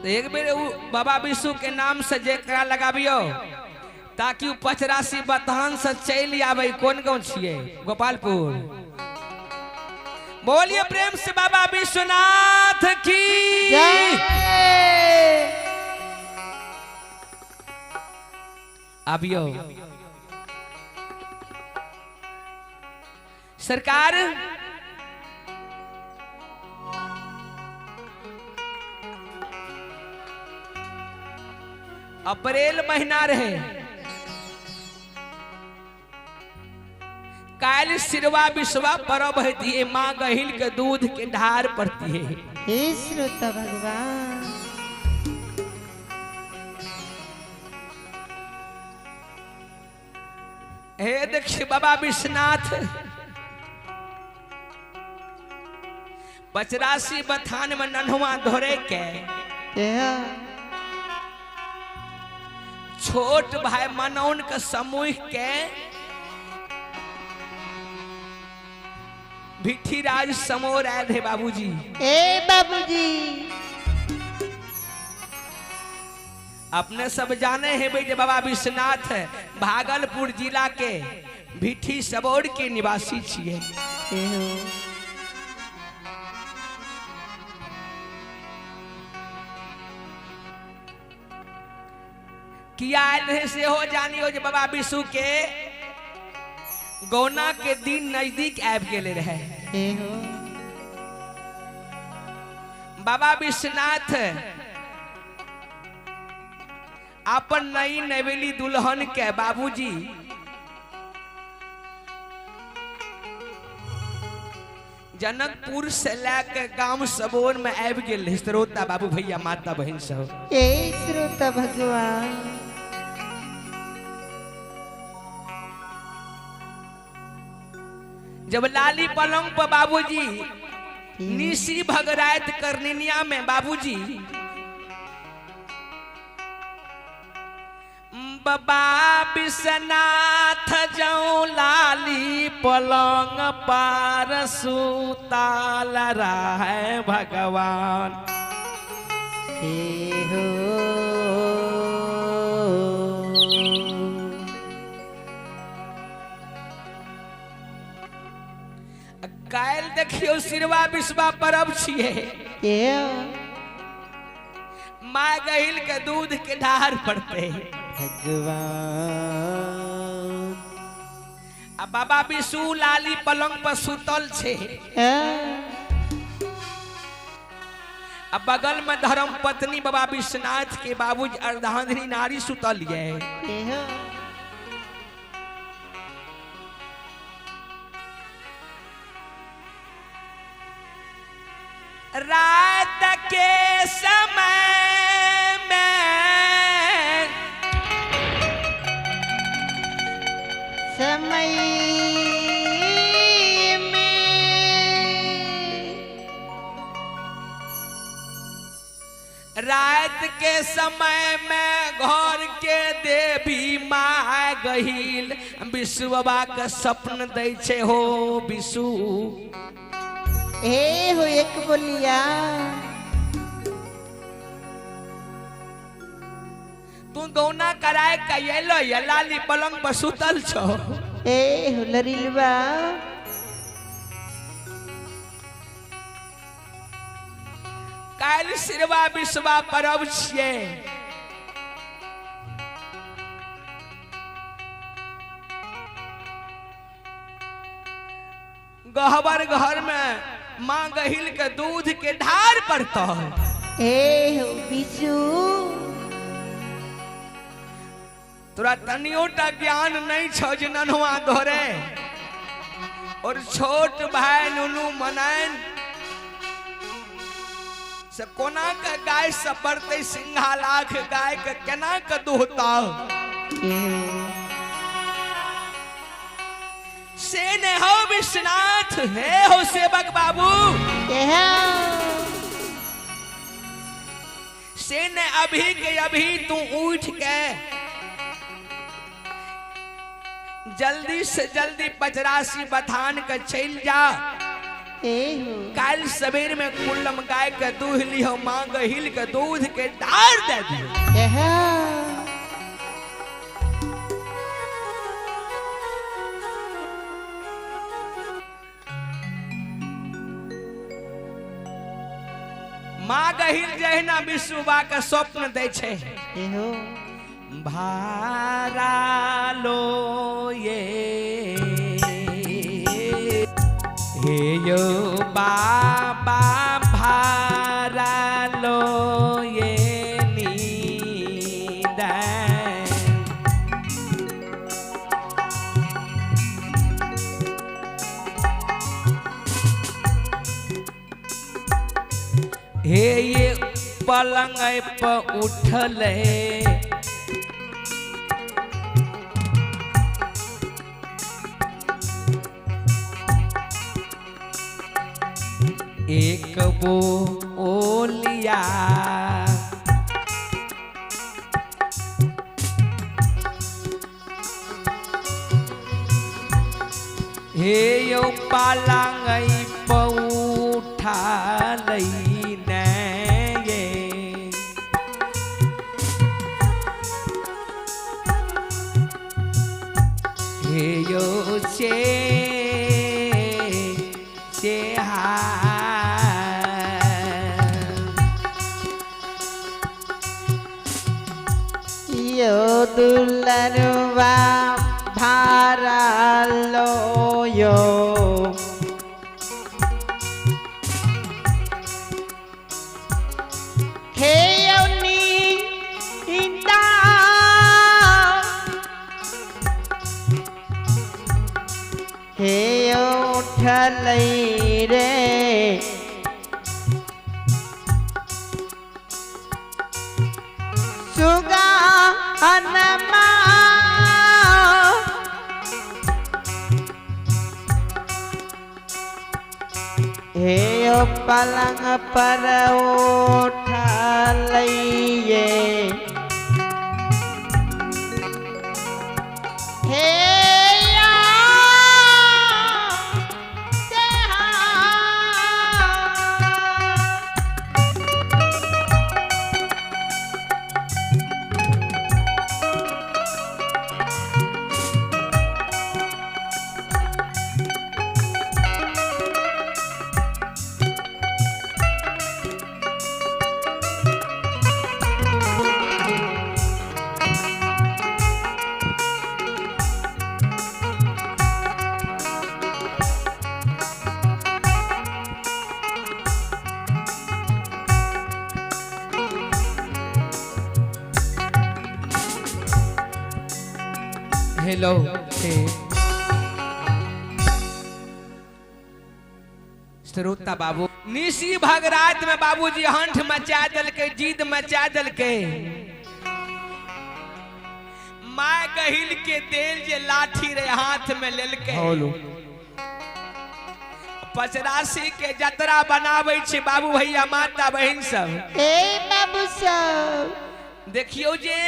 तो एक बेर उ बाबा विशु के नाम से जयकारा लगाबियो ताकि उ पचरासी बथान से चलि आवे। कोन गांव छियै? गोपालपुर। बोलिए प्रेम से बाबा विश्वनाथ की जय। आबियो सरकार। अप्रैल महीना रहे, काल्हि सिरवा विश्वा परब होती, माँ गहिल के दूध के ढार पड़ती है। हे श्रोता भगवान। हे देखिए बाबा विश्वनाथ पचरासी बथान में नन्हुआ धोरे के छोट भाई मनौन के समूह के भिठीराज समोर आयल रहे बाबूजी। ए बाबूजी, अपने सब जाने हैं भाई बाबा विश्वनाथ भागलपुर जिला के भिठी सबौर के निवासी छिए। किया आयल रहे से हो जानियो जे बाबा विशु के गौना के दिन नजदीक आबि गेले रहे। बाबा विश्वनाथ अपन नई नवेली दुल्हन के बाबूजी जनकपुर से लेके गांव सबोर में आबि गेल। श्रोता बाबू भैया माता बहन सब। ए श्रोता भगवान। जब लाली पलंग पर बाबूजी निशी भगरात करनिया में बाबूजी बाबा विश्वनाथ जाऊं लाली पलंग पार सुताल रहे भगवान। हे हो काल्हि देखियो सिरवा विश्वा परब छिए, माँ गहिल के दूध के ढार पड़ते भगवान। आ बाबा विशु लाली पलंग पर सुतल छे, आ बगल में धर्म पत्नी बाबा विश्वनाथ के बाबूजी अर्धांगिनी नारी सुतल ये। रात के समय में समय में रात के समय में घर के देवी माँ गहिल विश्वबा के स्वप्न दै छे हो विशु। ए हो एक बोलिया तू गौना कराए के अयलो ये लाली पलंग पर सुतल छो। ए हो लरिलवा काल्हि सिरवा विश्वा परब छिए, गहबर घर में माँ गहिल के दूध के ढार पड़ता। ए हो बिजू, तोरा तनियोटा ज्ञान नहीं छो जे नन्हुआ धोरे और छोट भाई नुनू मनाइन से कोना के गाय से पड़ते सिंघा लाख गाय के केना के दुहता से ने हो विश्वनाथ। हे हो सेवक बाबू से ने अभी के अभी तू उठ के जल्दी से जल्दी पचरासी बथान के चल जा। काल सवेर में कुल्लम गाय के दूध लिहो मां गहिल के दूध के डार दे दियो। मां गहिल जहिना विश्वबा के स्वप्न दै छै भारा लो ये हे यो बाबा भारा लो ये नींद हे ये पलंग पर उठले एक वो ओलिया हे यो पलंग पर उठा लई ने ये हे यो से यो दुलरवा भारा लो यो खेयनी इंदा हे उठलई रे सुगा अनमा हे ओ पलंग पर उठा लइए हे या हेलो श्रोता बाबू निशी भगरात में बाबूजी हंठ मचा दलके जीद मचा दलके माय गहिल के तेल जे लाठी रे हाथ में लेलके पचरासी के जतरा बनावे छे बाबू भैया माता बहन सब। ए बाबू सब देखियो जे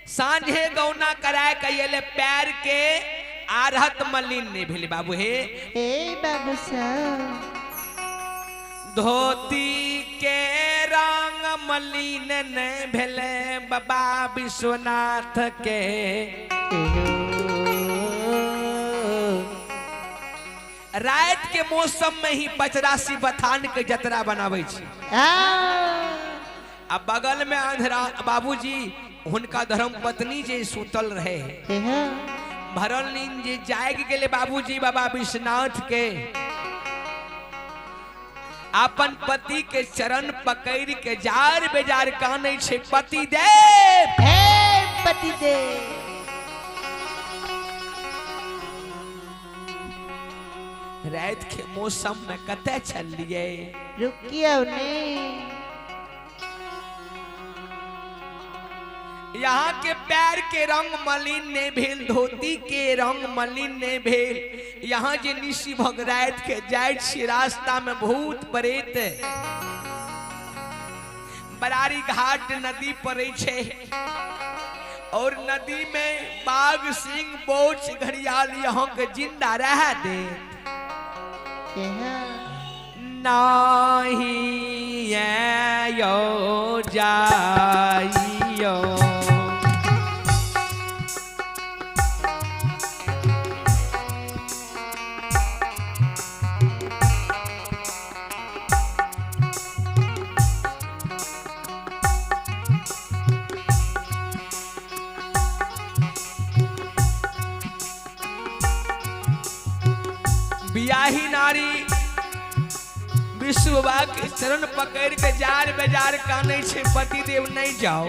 सांझे गौना कराए के पैर के आरहत मलिन नहीं भेल बाबू हे। ए बाबू साहब धोती के रंग मलिन नहीं भेले बाबा विश्वनाथ के। रात के मौसम में ही पचरासी बथान के जतरा बनावे छी। अब बगल में अंधरा बाबूजी हुनका धर्म पत्नी जे सुतल रहे भरल नींद जे जाग गेले बाबूजी बाबा विश्वनाथ के अपन पति के चरण पकड़ के जार बेजार कानै छे पति देव हे पति देव। रात के मौसम में कते चलिए रुकियो ने। यहाँ के पैर के रंग मलिन ने भेल, धोती के रंग मलिन ने भेल। यहाँ जे निशी भगरात के जाय छी रास्ता में भूत प्रेत बरारी घाट नदी पड़े छे और नदी में बाघ सिंह बोच घड़ियाल यहाँ के जिंदा रह दे। नाही यो जाइयो। बियाही नारी विश्व बाबा के चरण पकड़ के जार बेजार कानै छै, पतिदेव नहीं जाओ।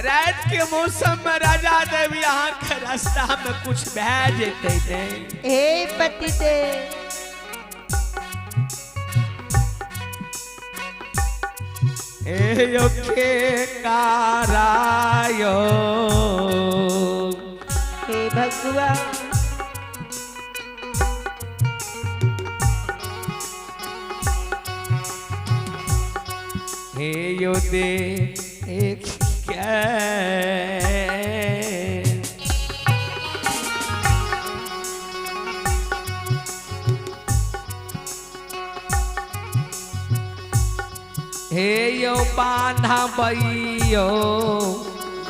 रात के मौसम में राजा देव यहाँ के रास्ता में कुछ भै जेतै नहीं। हे पतिदेव ए यो के कारायो हे भगवान हे यो दे एक क्या हे यो बान्हा बैयो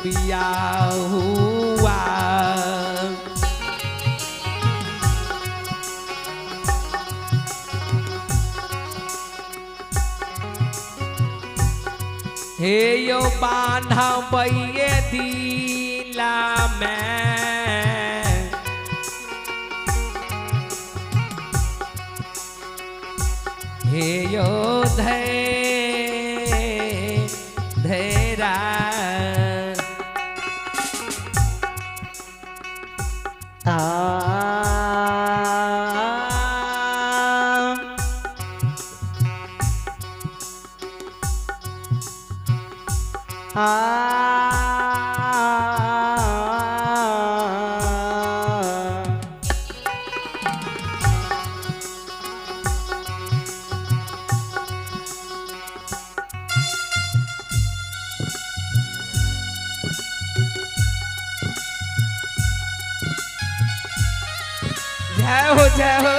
बिया हुआ। हे यो बान्हा बैये दिला में हे यो धे धैरा आ आ जय हो जय हो।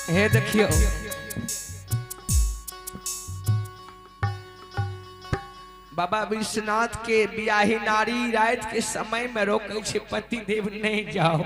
हे देखियो बाबा विश्वनाथ के बियाही नारी रात के समय में रोकै छै, पतिदेव नहीं जाओ।